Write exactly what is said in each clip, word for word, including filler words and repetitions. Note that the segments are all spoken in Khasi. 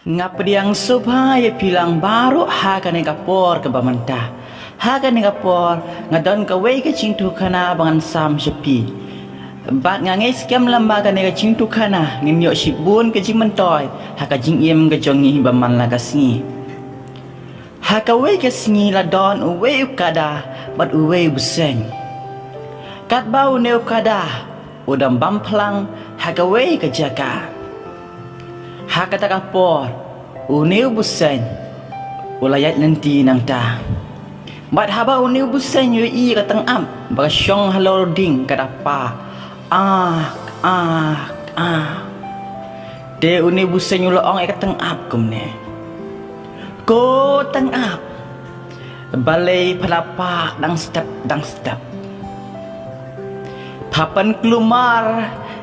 Nga pdiang sngewbha ïa phi lang baroh ha kane ka por kaba mynta. Ha kane ka por nga don kawei ka jingïathuhkhana ba ngan sam sha phi. Bad nga ngeit skhem lem ba kane ka jingïathuhkhana ngin ïoh shibun ka jingmyntoi ha ka jingim ka jong ngi ba man la ka sngi. Ha kawei ka sngi la don uwei u kada bad uwei u bseiñ. Katba une u kada u dang bam phlang ha kawei ka jaka. Ha kata ka por une u bseiñ u la ïaid lynti nangta. Bad haba une u bseiñ u ïohi ka tyngab ba ka shong halor ding ka da pah, ak, ak, ak. Te une u bseiñ u la ong ïa ka tyngab kumne, ko tyngab, balei pha la pah dang step dang step? Pha pynkulmar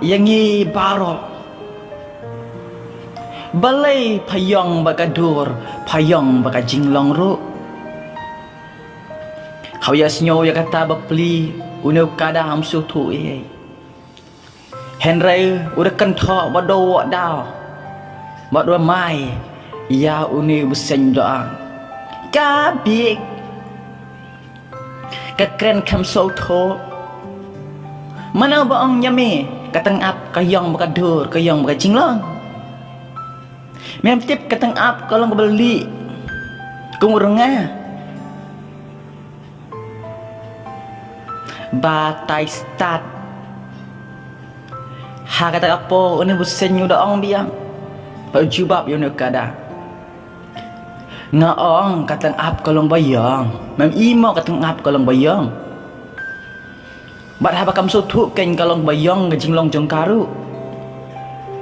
ïa ngi baroh. Balei pha ïong bad ka dur, pha ïong bad ka jinglong ruh? Haba ïa sngew ïa kata bapli, une u kada um sngewthuh ei ei. Hynrei u da kynthoh bad u da wad daw bad u da mai ïa une u bseiñ, u da ong, ka bieit. Ka kren kham sngewthuh. Mano ba ong ïa me ka tyngab ka ïong bad ka dur, ka ïong bad ka jinglong? Mem tip ka tyngab ka long kaba lieh kum u rnga. Batai stad. Ha kata ka por une u bseiñ u da ong biang bad u jubab ïa une u kada, nga ong ka tyngab ka long ba ïong. Mem i mo ka tyngab ka long ba ïong? Bad haba kam sngewthuh kein ka long ba ïong ka jinglong jong ka ruh.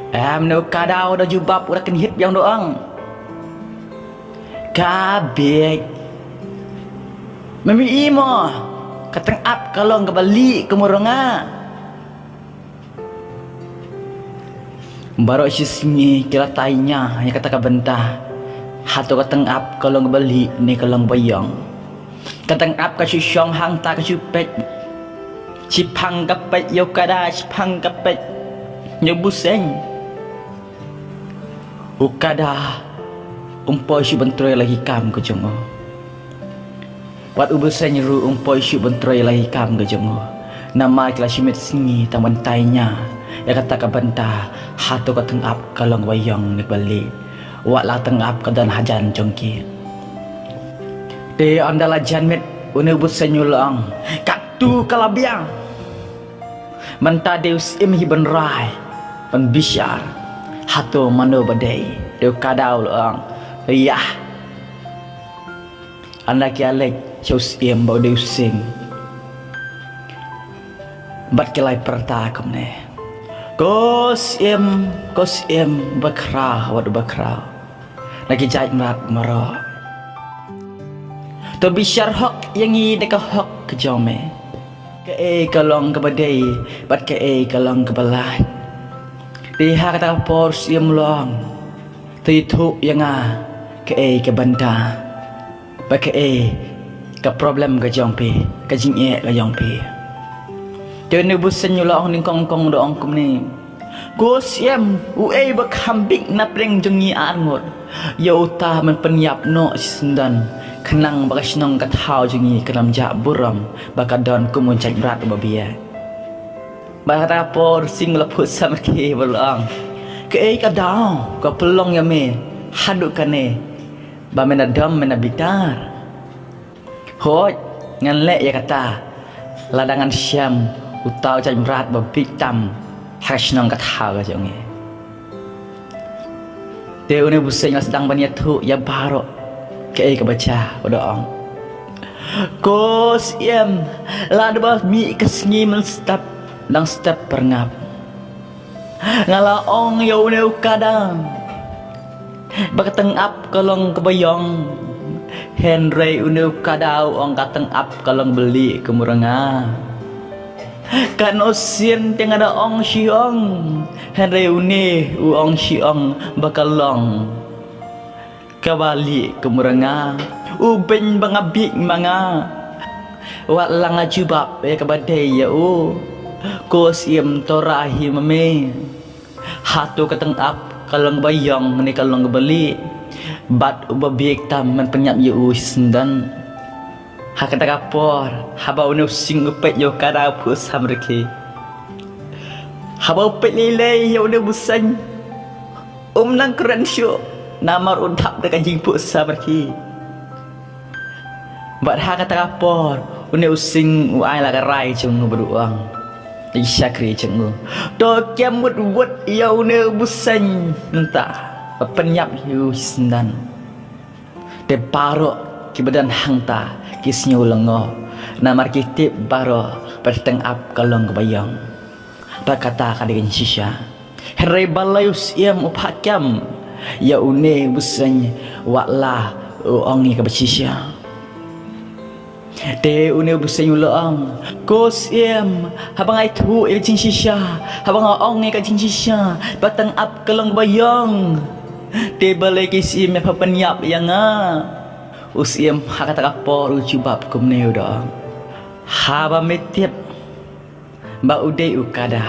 Em, une u kada u da jubab, u da kynhit biang, u da ong, ka bieit. Mem i mo ka tyngab ka long kaba lieh kum u rnga? Baroh shi sngi ki la tai nia ïa kata ka bynta, hato ka tyngab ka long kaba lieh ne ka long ba ïong. Ka tyngab ka shu shong hangta ka shu peit. Shiphang ka peit ïa u kada, shiphang ka peit ïa u bseiñ. U kada um poi shuh ban trei la ki kam ka jong u. Wat u bseiñ ruh um poi shuh ban trei la ki kam ka jong u. Namar ki la shi miet sngi tang ban tai nia ïa kata ka bynta, hato ka tyngab ka long ba ïong ne ba lieh. Wat la tyngab ka don hajan jong ki. Te ynda la jan miet, une u bseiñ u la ong, katu ka la biang. Mynta dei u syiem hi ban rai, ban bishar hato mano ba dei. Te u kada u la ong, ïa, ynda ki ïa leit sha u syiem ba u dei u syiem, bad ki la ïa pyrta kumne, ko syiem, ko syiem bakhraw, wat bakhraw na ki jait mrad marok, to bishar hok ïa ngi da ka hok ka jong me. Kaei ka long kaba dei bad kaei ka long kaba lait? Te ha kata ka por u syiem u la ong, to ïathuh ïa nga kaei ka bynta bad kaei ka problem ka jong phi, ka jingeh ka jong phi. Te une u bseiñ u la ong nyngkong nyngkong, u da ong kumne, ko syiem, uei ba kham bieit na pdeng jong ngi arngut, ïa uta men pynïap noh shisyndon, khnang ba ka shnong ka thaw jong ngi kan ym jah burom ba ka don kum u jait mrad uba bieit. Bad ha kata ka por u syiem u la phuh samrkhie bad u la ong, kaei ka daw ka pynlong ïa me haduh kane ba me na dom, me na bitar? Hooid, ngan leh ïa kata lada ngan shem uta u jait mrad ba bieit tam ha ka shnong ka thaw ka jong ngi. Te une u bseiñ u la sdang ban ïathuh ïa baroh kaei kaba jia, u da ong, ko syiem, lada ba mih ka sngi mynstep dang step pyrngap, nga la ong ïa une u kada ba ka tyngab ka long kaba ïong, hynrei une u kada u ong ka tyngab ka long ba lieh kum u rnga. Katno sien te nga da ong shi ong, hynrei une u ong shi ong ba ka long kaba lieh kum u rnga. U beiñ ba nga bieit ma nga. Wat la nga jubab ïa kaba dei ïa u. Ko syiem, to rai hi ma me, hato ka tyngab Ka long kaba ïong ne ka long kaba lieh, bad uba bieit tam men pynïap ïa u shisyndon. Ha kata ka por, haba une u sing u peit ïa u kada phuh samrkhie. Haba u peit lei lei ïa une u bseiñ, um nang kren shuh, namar u dap da ka jingphuh samrkhie. Bad ha kata ka por, une u sing u ai la ka rai jong u bad u ong ïa ki shakri jong u, to kem wut wut ïa une u bseiñ mynta, ba pynïap ïa u shisyndon. Te baroh kiba don hangta ki sngew lyngngoh, namar ki tip baroh ba teng ap ka long kaba ïong. Bad kata ka dei ka jingshisha. Hynrei balei u syiem u phah kem ïa une u bseiñ, wat la u ong ïa kaba shisha? Te une u bseiñ u la ong, ko syiem, haba nga ïathuh ïa ka jingshisha, haba nga ong ïa ka jingshisha, ba teng ap ka long kaba ïong, te balei ki syiem ïa pynïap ïa nga? U syiem ha kata ka por u jubab kumne, u da ong, haba me tip ba u dei u kada,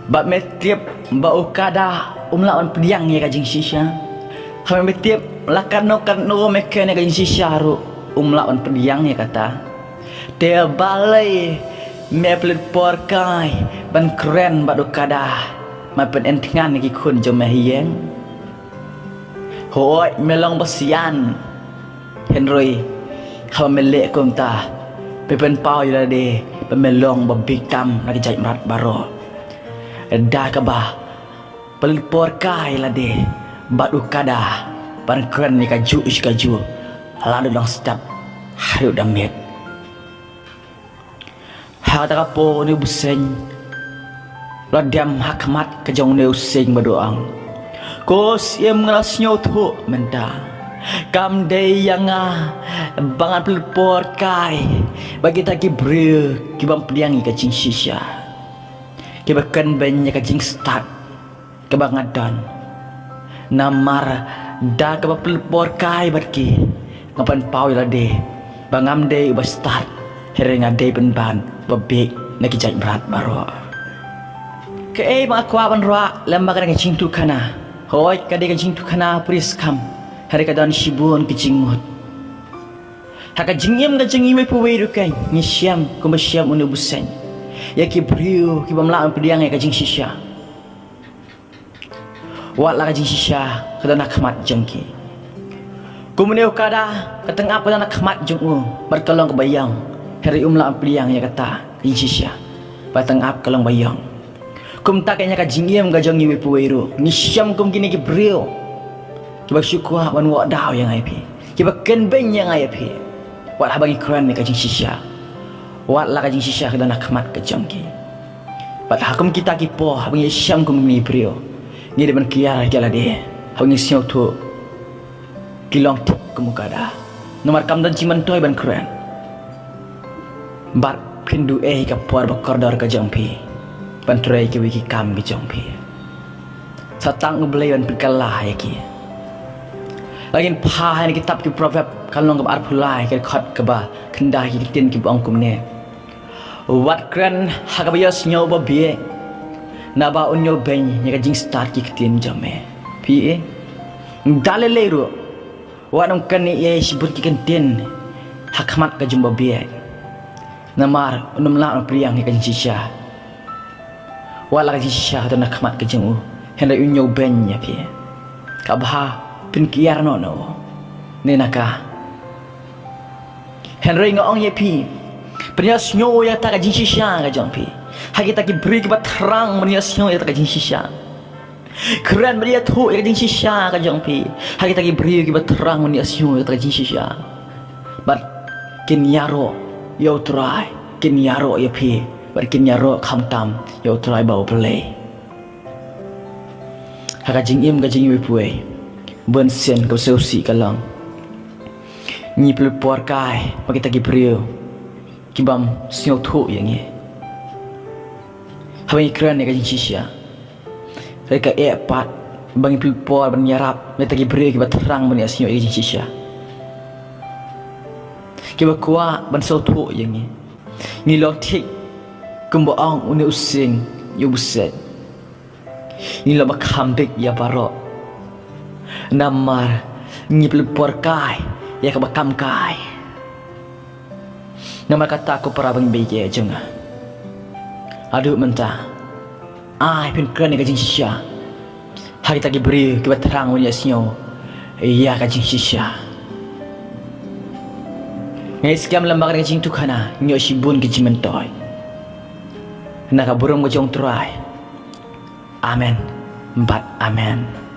ba me tip ba u kada um lah ban pdiang ïa ka jingshisha, haba me tip la katno katno me kren ïa ka jingshisha ruh um lah ban pdiang ïa kata, te balei me pynlut por kai ban kren bad u kada, ban pyneh thngan ïa ki khun jong me ha ïing? Hooid, me long ba sian, hynrei haba me leh kumta, me pynpaw ïa lade ba me long ba bieit tam na ki jait mrad baroh, da kaba pynlut por kai ïa lade bad u kada ban kren ïa kajuh shi kajuh, ha la dang step haduh da miet. Ha kata ka por une u bseiñ u la dem ha khmat ka jong une u sing bad u ong, ko syiem, nga la sngewthuh mynta, kam dei ïa nga ba ngan pynlut por kai bad kita ki briew ki bym pdiang ïa ka jingshisha, kiba kynbeiñ ïa ka jingstad kaba nga don. Namar da kaba pynlut por kai bad ki, nga pynpaw ïa lade ba ngam dei uba stad, hynrei nga dei pynban uba bieit na ki jait mrad baroh. Kaei ba nga kwah ban rah lem bad kane ka jingïathuhkhana? Hooid, ka dei ka jingïathuhkhana pris kam, hynrei ka don shibun ki jingmut. Ha ka jingim ka jong ngi iwei pa iwei ruh, ngi shem kumba shem une u bseiñ ïa ki briew ki bym lah ban pdiang ïa ka jingshisha. Wat la ka jingshisha ka don ha khmat jong ki. Kum une u kada, ka teng ap ka don ha khmat jong u bad ka long kaba ïong, hynrei um lah ban pdiang ïa kata ka jingshisha, ba teng ap ka long ba ïong. Kumta kein ha ka jingim ka jong ngi iwei pa iwei ruh, ngi shem kum kine ki briew kiba shu kwah ban wad daw ïa nga ïa phi, kiba kynbeiñ ïa nga ïa phi. Wat haba ngi kren ïa ka jingshisha, wat la ka jingshisha ka don ha khmat ka jong ki. Bad ha kum kita ki por, haba ngi shem kum kine ki briew, ngi dei ban kiar ïa lade haba ngi sngewthuh ki long thik kum u kada. Namar kam don jingmyntoi ban kren. Bad phin duh ei ka por ba kordor ka jong phi ban trei kiwei ki kam ki jong phi. Sa tang U Blei ban pynkylla ïa ki. La ngin phai ha kine ki kitab ki Proverb, ka lynnong kaba arphew lai, ka dkhot kaba khyndai, ki ktien kiba ong kumne: Wat kren ha kaba ïohsngew u babieit, naba un ïoh beiñ ïa ka jingstad ki ktien jong me. Phi i, da lei lei ruh, wat nym kane ei shibun ki ktien ha khmat ka jong u babieit, namar un nym lah ban pdiang ïa ka jingshisha. Wat la ka jingshisha ka don ha khmat ka jong u, hynrei un ïoh beiñ ïa phi. Ka bha phin kiar noh na u ne na ka. Hynrei nga ong ïa phi, pynïohsngew ïa kata ka jingshisha ka jong phi ha kita ki briew kiba thrang ban ïohsngew ïa kata ka jingshisha. Kren bad ïathuh ïa ka jingshisha ka jong phi ha kita ki briew kiba thrang ban ïohsngew ïa kata ka jingshisha. Bad kin ïaroh ïa U Trai, kin ïaroh ïa phi, bad kin ïaroh khamtam ïa U Trai ba U Blei. Ha ka jingim ka jong ngi iwei pa iwei, bun sien kaba sngewsih ka long ngi pynlut por kai bad kita ki briew ki bym sngewthuh ïa ngi. Haba ngi kren ïa ka jingshisha, hynrei ka eh pat ba ngi pynlut por ban ïarap ïa kita ki briew kiba thrang ban ïohsngew ïa ka jingshisha, kiba kwah ban sngewthuh ïa ngi. Ngi long thik kumba ong une u sing ïa u bseiñ. Ngi la ba kham dik ïa baroh. Namar ngi pynlut por kai ïa kaba kam kai. Namar kata ko para bangeit jong nga, haduh mynta ai phin kren ïa ka jingshisha ha kita ki briew kiba thrang ban ïa sngew ïa ka jingshisha. Nga ïa skhem lem bad ka jingtukana ngi ïoh shibun ki jingmyntoi na ka burom ka jong U Trai. Amen bad amen.